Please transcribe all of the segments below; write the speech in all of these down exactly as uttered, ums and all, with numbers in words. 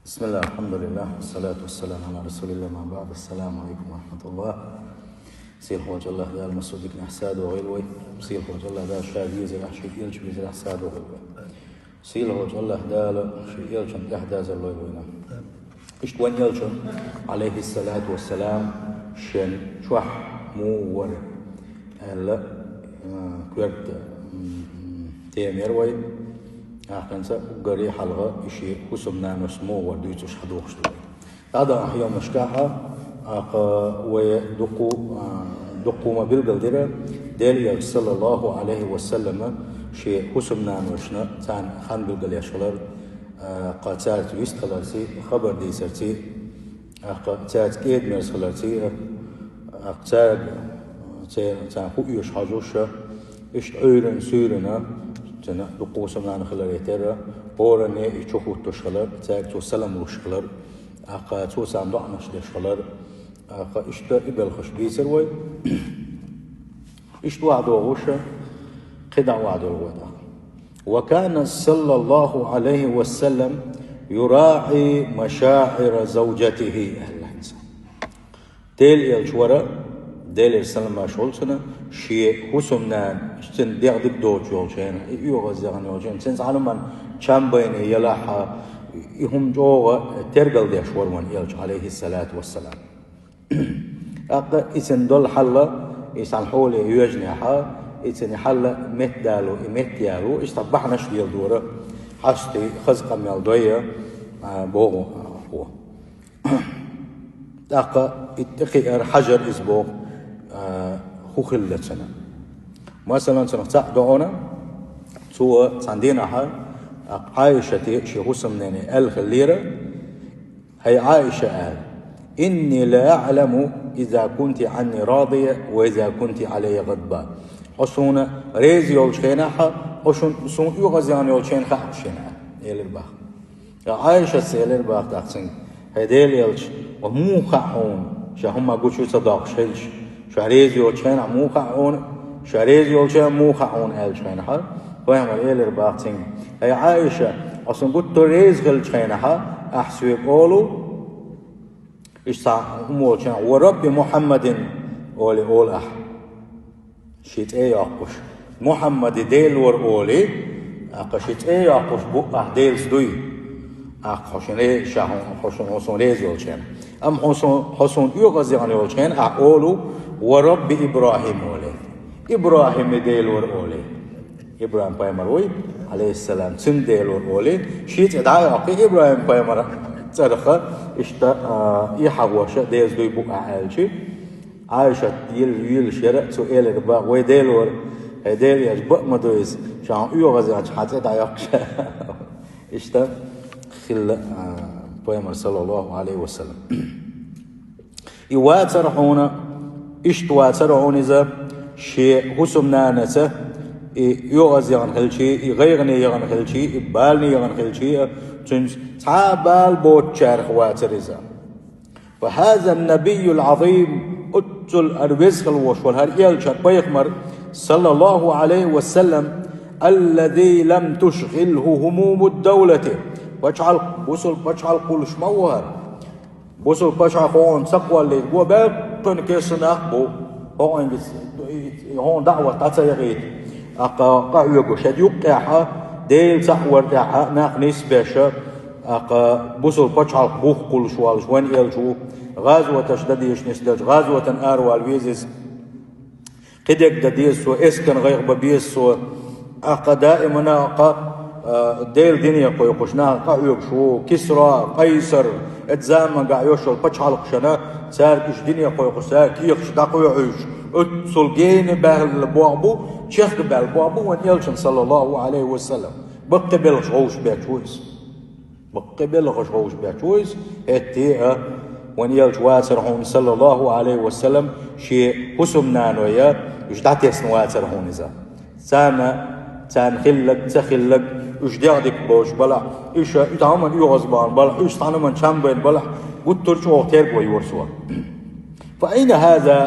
بسم الله، الحمد لله، والصلاة والسلام على رسول الله، ما بعد. السلام عليكم ورحمة الله. Сийлахьчу АллахӀ Дала массо а диканехь садо гӀийла вай. Сийлахьчу АллахӀ Дала Ша везарехь, Шен элча везарехь садо гӀийла вай. Сийлахьчу АллахӀ Дала Шен элчан тӀаьхьадазар лойла вайна. Иштта вайн элча, Ӏалайхиссалату вассалам, шен чохь муха вара аьлла, а, коьрта, м, м, тема яра вай. Ахканца уггаре хьалха и шен хӀусамнанас муха вара дуьйцуш хьадохуш ду вай. ДӀадаханчу хьолашкахь, акха, вай дуккха, а, дуккха ма билгал дира, Делан элча, саллаллаху Ӏалайхи ва саллама, шен хӀусамнаношна царна хан билгал еш хилар, а, кха цаьрца вист хиларций, хабар дийцарций, акха, цаьрца кӀеда-мерза хиларций, акха, цаьрга, цаьрца хӀу оьшу хьожуш, иштта Ӏуьйранна, суьйранна, цуьнан дуккха хӀусамнана хиларе терра, хӀоранне и чу хӀуттуш хилар, цаьрга цо салам луш хилар, акха, цо царна доӀанаш деш хилар, акха, иштта и белхаш бийцар вай. Иштта охьадогӀуш, кхидӀа охьадолу вай тӀаккха. «وكان صلى الله عليه وسلم يراعي مشاعر زوجته», аьлла хӀинца. Делан элча вара, Делера саламаш хуьлда цунна, шен хӀусамнана, цуьнан дегӀ дика доцуш йолчу хенахь, и оьгӀаз яхана йолчу хенахь, цуьнца хьанаман чам байна елахь, и хӀума чӀогӀа тергал деш вара вайн элча, Ӏалайхиссалату вассалам. ТӀаккха и цуьнан долу хьал, и цхьана хьоле йоьжнехь, и цуьнан хьал меттадало, и меттаяло, иштта бахьанаш а леладора, хьаста хаза къамел дой, а, боху, а, хьо. ТӀаккха и тӀекхиар хьажар иза боху, а, хӀун хилла цуьнан. Масалан, цунах цхьаъ ду хьуна, цо цхьана дийнахь, а, Ӏайшате шен хӀусамнене аьлла хиллера, «ХӀай Ӏайша», аьлла, «إني لأعلم إذا كنت عني راضية وإذا كنت علي غضبانة». Хьо суна реза йолчу хенахь, хьо шун-, суна оьгӀаз яхана йолчу хенахь хаьа шена, аьлла, элира боху. Ткъа Ӏайшас элира боху тӀаккха цуьнга: «ХӀай Делан элча, ва муха хаьа хьуна, ша хӀумма гучу ца доккхуш хилча, ша реза йолчу хенахь муха хаьа хьуна, ша реза йолчу хенахь муха хаьа хьуна?» аьллачу хенахь, пайхамара элира боху цуьнга: «ХӀай Ӏайша, хьо суна гуттар а реза хиллачу хенахь, ахь соьга олу, иштта цхьа хӀума волчу хенахь, ва Рабби Мухьаммадин олий олу ахь». Шен цӀе а йоккхуш, Мухьаммаде Дела вара олий, акха шен цӀе а йоккхуш бу ахь Делаца дуй. Акха хьо шен ре-, ша хьо, хьо шун, хьо суна реза йолчу хенахь. Амма хьо суна, хьо суна оьгӀаз яхана йолчу хенахь ахь олу, ва Рабби ИбрахӀим олий. ИбрахӀиме Дела вара олий. ИбрахӀим пайхамар вуй, Ӏалайхиссалам, цуьнан Дела вара олий. Шен цӀе дӀа а йоккхий, ИбрахӀим пайхамар цӀарах иштта, а, и хьагӀоша Делаца дуй бу ахь аьлчи. Ӏайшат йил-, йилаш яра, цо элира боху: «Вай Дела вара, хӀай Делан элча, бакъ ма ду иза, ша хьуна оьгӀаз яхча хьан цӀе дӀайоккхуш». Иштта хилла, а, пайхамар, саллаллаху Ӏалайхи ва саллам. И вацара хьуна, иштта вацара хьуна иза, шен хӀусамнанаца, и оьгӀаз яхана хилчий, и гӀайгӀане яхана хилчий, и балане яхана хилчий, цуьнца цхьа а бала боцучарах вацара иза. فهذا النبي العظيم, оццул ара веза хила волуш волу хӀара элча, хӀара пайхамар, саллаллаху Ӏалайхи ва саллам, الذي لم تشغله هموم الدولة, пачхьалкх-, бусул пачхьалкх хуьлуш ма ву хӀара. Бусул пачхьалкх хӀокхунна ца кхоллийта го баьккхина кесан нах бу, хӀокхуьнга хӀокхуьнан даӀват дӀа ца яхийта. Акха къахьоьгуш, хӀета юккъехь, Дела цхьаъ вар тӀехь нах нисбеш, акха бусул пачхьалкх бухкуш волуш вайн элча ву, гӀазоташ дан дезаш нисделча, гӀазотан аравала веза иза. Кхидерг дан деза цо, эскарна гӀайгӀа бан беза цо. Акха даимана акха, а, Делан дине кхойкхуш нах къахьоьгуш ву, Кисра, Къайсар, эцу заманахь йолуш йолу пачхьалкхашна, цаьрга уьш дине кхойкхуш, цаьрга кехаташ дӀакхоьхьуьйтуш, оццул гена баьлла болх бу, чехка баьлла болх бу вайн элчан, саллаллаху Ӏалайхи ва саллам. Баккхий белхаш хьовш бетташ ву иза. Баккхий белхаш хьовш бетташ ву иза, хӀетте а вайн элча вацара хьуна, саллаллаху Ӏалайхи ва саллам, шен хӀусамнаной, уьш дӀатесна вацара хьуна иза. Царна, царна хилларг, ца хилларг, уьш дегӀ дика боцуш балахь, уьш, уьш цхьанаман оьгӀаз бахана балахь, уьш цхьанаман чам байна балахь, гуттар а чӀогӀа терго йора цо. فأين هذا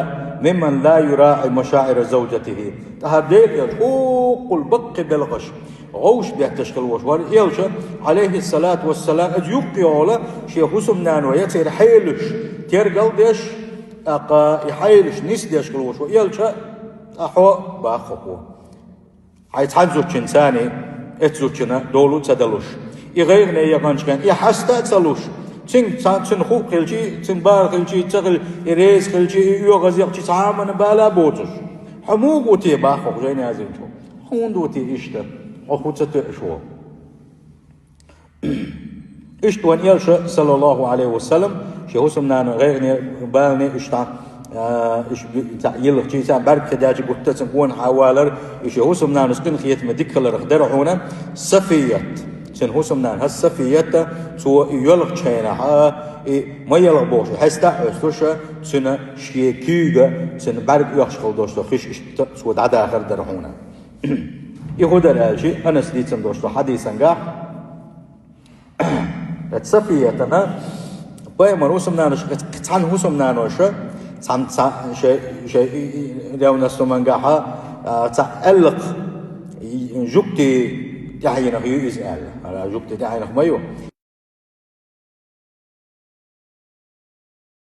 ممن لا يراعي مشاعر زوجته؟ ТӀаьхьара Делан элча, хӀоккхул баккхий белхаш, гӀовш бетташ хила волуш вара. Элча, Ӏалайхиссалату вассалам, иза юххе йолу шен хӀусамнано яцара хьелаш тергал деш, тӀаккха и хьелаш нисдеш хила волуш вара. Элча, ткъа хьо, боху хӀокхо, хьайн цхьана зудчуьнца, эцу зудчунна дола ца далуш, и гӀайгӀане яханчу хенахь и хьаста а ца луш, цуьнга цхьа, цуьнан хуу хилчий, цуьнан бала хилчий, ца хилчий, и реза хилчий, и оьгӀаз яхчий, цхьа а ма бала а боцуш. Хьо муха ву те, боху хӀокхо жайна яздинчо? Хьо хӀунда ву те иштта? Хьо хӀун ца тоьуш ву? Иштта вайн Элча, саллаллаху Ӏалайхи ва саллам, шен хӀусамнанан гӀайгӀане, балане иштта, а, иштта би-, цхьа йилхчий, цхьа бӀаьрг хи даьлчий гуттар а цуьнан гонах хьавалар, и шен хӀусамнанас къинхетаме дика хиларх дара хьуна. Сафият, цуьнан хӀусамнана хӀара Сафият, цо и йоьлхучу хенахь, и ма елха бохуш, хьаста а Ӏоьстуш, цуьнан шен куьйга, цуьнан бӀаьрг оьхуш хила долуш долу хиш иштта цо дӀадахар дара хьуна. И хӀун дара аьлча, Анас дийцина долуш долу хьадисангахь, оцу Сафиятана пайхамар хӀусамнанаш, цхьана хӀусамнаноша, цхьана, цхьа-, шай, шай и, и, ревностумангахьа, а, цхьа аьллакх, и, жуьгти тӀаьхьенах ю иза аьлла. Ара жуьгти тӀаьхьенах ма ю.